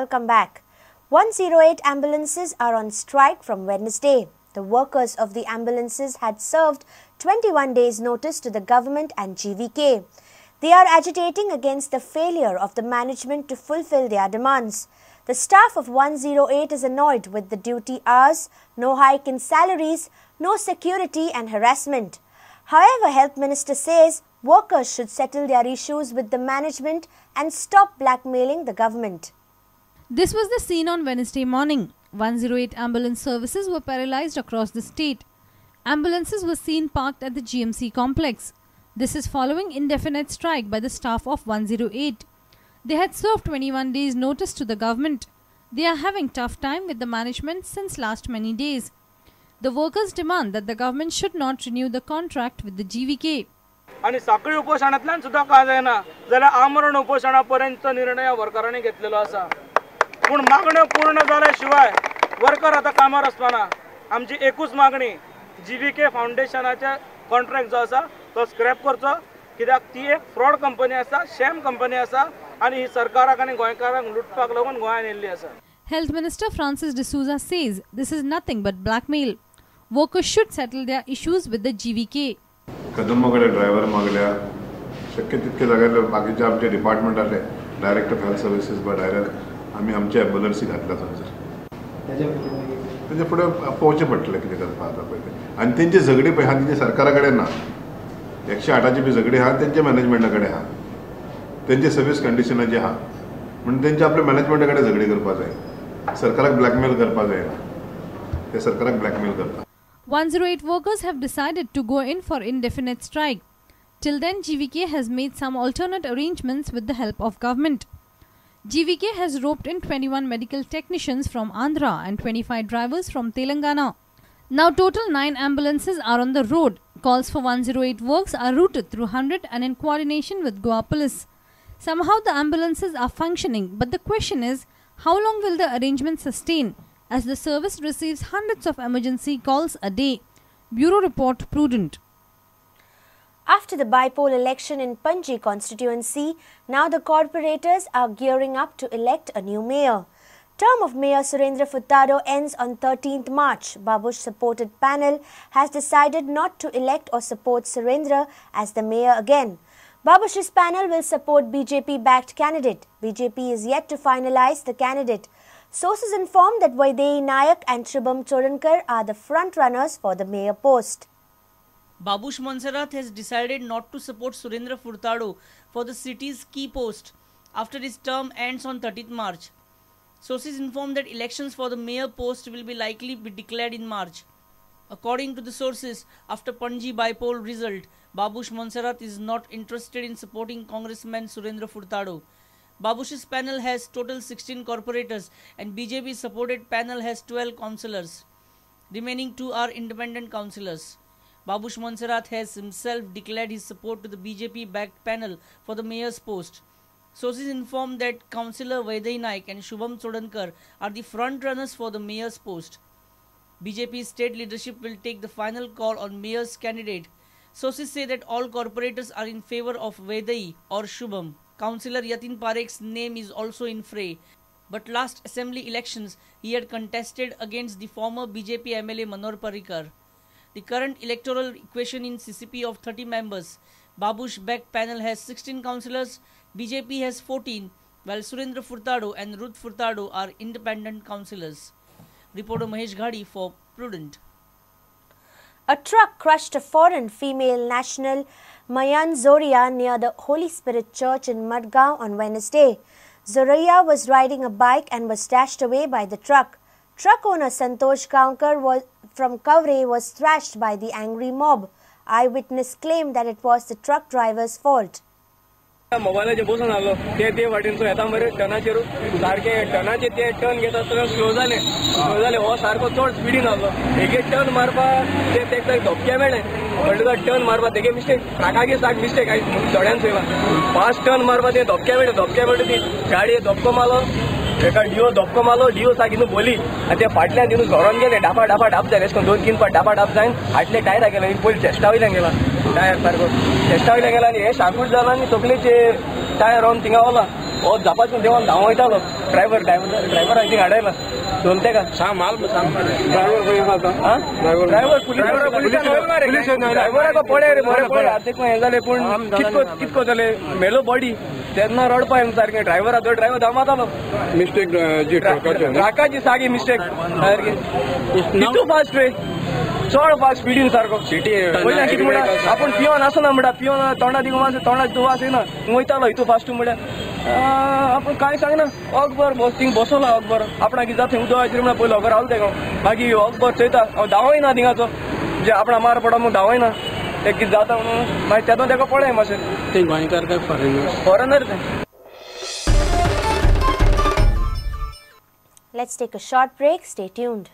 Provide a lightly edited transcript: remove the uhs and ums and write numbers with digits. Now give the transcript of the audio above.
Welcome back. 108 ambulances are on strike from Wednesday. The workers of the ambulances had served 21 days notice to the government and GVK. They are agitating against the failure of the management to fulfill their demands. The staff of 108 is annoyed with the duty hours, no hike in salaries, no security and harassment. However, Health Minister says workers should settle their issues with the management and stop blackmailing the government. This was the scene on Wednesday morning. 108 ambulance services were paralyzed across the state. Ambulances were seen parked at the GMC complex. This is following indefinite strike by the staff of 108. They had served 21 days notice to the government. They are having tough time with the management since last many days. The workers demand that the government should not renew the contract with the GVK. आणि साखळी उपोषणातल्यान सुद्धा का जायना जाल्यार आमरण उपोषणा पर्यंत निर्णय वर्करांनी घेतलेलो आसा. पूण मागण्यो पूर्ण जाल्या शिवाय वर्कर आतां कामार वचपाना. आमची एकूच मागणी, जीव्हीके फावंडेशनाचे कॉन्ट्रॅक्ट जो आसा तो स्क्रॅप करचो, कित्याक ती एक फ्रॉड कंपनी आसा, शॅम कंपनी आसा आनी ही सरकाराक आनी गोंयकारांक लुटपाक लागून गोंयांत येयल्ली आसा. Health Minister Francis D'Souza says this is nothing but blackmail. Workers should settle their issues with the GVK. Kadamba कडेन ड्रायव्हर मागल्या, शक्य तितके जाग्यार बाकीचे आमचे डिपार्टमेंट आसले, डायरेक्टर ऑफ हेल्थ सर्विसीस बा डायरेक्ट आमी आमचे एम्बुलन्सी घातल्या थंयसर. तेजे फुडें पळोवचें पडटलें कितें करपा आतां पळय तें. आनी तेंची झगडी पळय आहा तेंची सरकारा कडेन ना, 108 बी झगडी आहा तेंच्या मॅनेजमेंटा कडेन आहा, तेंचे सर्वीस कंडिशनाची आहा, म्हणून तेंचे आपल्या मॅनेजमेंटा कडेन झगडी करपा जाय, सरकाराक ब्लॅकमेल करपा जायना, ते सरकाराक ब्लॅकमेल करता. 108 workers have decided to go in for indefinite strike. Till then, GVK has made some alternate arrangements with the help of government. GVK has roped in 21 medical technicians from Andhra and 25 drivers from Telangana. Now total 9 ambulances are on the road. Calls for 108 works are routed through 100 and in coordination with Goa Police. Somehow the ambulances are functioning, but the question is, how long will the arrangement sustain as the service receives hundreds of emergency calls a day? Bureau Report, Prudent. After the bypoll election in Panji constituency, now the corporators are gearing up to elect a new mayor. Term of Mayor Surendra Furtado ends on 13th March. Babush supported panel has decided not to elect or support Surendra as the mayor again. Babush's panel will support BJP-backed candidate. BJP is yet to finalize the candidate. Sources inform that Vaidehi Nayak and Shubham Chodankar are the front runners for the mayor post. Babush Monserrat has decided not to support Surendra Furtado for the city's key post after his term ends on 30th March. Sources inform that elections for the mayor post will be likely be declared in March. According to the sources, after Panji bypoll result, Babush Monserrat is not interested in supporting Congressman Surendra Furtado. Babush's panel has total 16 corporators and BJP supported panel has 12 councillors. Remaining 2 are independent councillors. Babush Monserrat has himself declared his support to the BJP-backed panel for the mayor's post. Sources inform that Councillor Vaidehi Naik and Shubham Chodankar are the front runners for the mayor's post. BJP state leadership will take the final call on mayor's candidate. Sources say that all corporators are in favor of Vaidehi or Shubham. Councillor Yatin Parekh's name is also in fray. But last assembly elections, he had contested against the former BJP MLA Manohar Parrikar. The current electoral equation in CCP of 30 members, Babush-backed panel has 16 councillors, BJP has 14, while Surendra Furtado and Ruth Furtado are independent councillors. Reporter Mahesh Ghadi for Prudent. A truck crushed a foreign female national, Mayan Zoria, near the Holy Spirit Church in Madgaon on Wednesday. Zoria was riding a bike and was dashed away by the truck. Truck owner Santosh Gaonkar from Kavre was thrashed by the angry mob. Eyewitness claimed that it was the truck driver's fault. मोबायलाचेर बसून आसलो ते ते वाटेनचो येता मरे टर्नाचेर सारके टर्नाचेर ते turn घेता आसतना स्लो जाले स्लो जाले हो सारको चड स्पिडीन आसलो एक एक टर्न मारपाक ते तेका धपके मेळ्ळे म्हणटकच टर्न मारपाक तेगे मिस्टेक ट्रकागे साक मिस्टेक थोड्यान चोयला फास्ट टर्न मारपाक ते धपके मेळ्ळे धपके मेळ्ळे ती गाडये धपको मारलो एका डिओ धपको मारलो डिओ साक हिनू बोली आनी ते फाटल्यान हिनू झरोन गेले डापा डापा डाप जाले अशें करून 2-3 फावट डापा डाप जायन फाटले टायरा गेले पयलीं चेस्टा वयल्यान गेला टायर सारको चेस्टा वयल्यान गेला आनी हे शाकूट जाला आनी तकलेचे टायर रावन थिंगा वला हो झापासून देवान धांव वयतालो ड्रायव्हर ड्रायव्हर थिंग हाडयला दोन तेका सांग माल सांग ड्रायव्हर ड्रायव्हर ड्रायव्हराक पळय रे बरें पळय आतां हें जालें पूण कितको कितको जालें मेलो बॉडी तेन्ना रडपा येवन सारकें ड्रायव्हर आहा ड्रायव्हर धांवतालो मिस्टेक जी ट्रकाची सारकी मिस्टेक सारकी कितू फास्ट रे चड फास्ट स्पिडीन सारको सिटी पयलीं कितें म्हणटा आपूण पिवन आसना म्हणटा पिवन तोंडा दिवं आसा तोंडा तूं वास येना वयतालो हितू फास्ट म्हणल्यार आपूण कांय सांगना अकबर बस थिंग बसोला अकबर आपणाक कितें जाता थंय उदक म्हणल्यार पयलो अकबर रावलो तेका मागीर अकबर चोयता हांव धांवय ना थिंगाचो जे आपणा मार पडो म्हूण धांवय ना ते कितें जाता म्हणून मागीर तेदो तेका पळय मातशें. ते गोंयकार काय फॉरेनर? फॉरेनर ते. Let's take a short break. Stay tuned.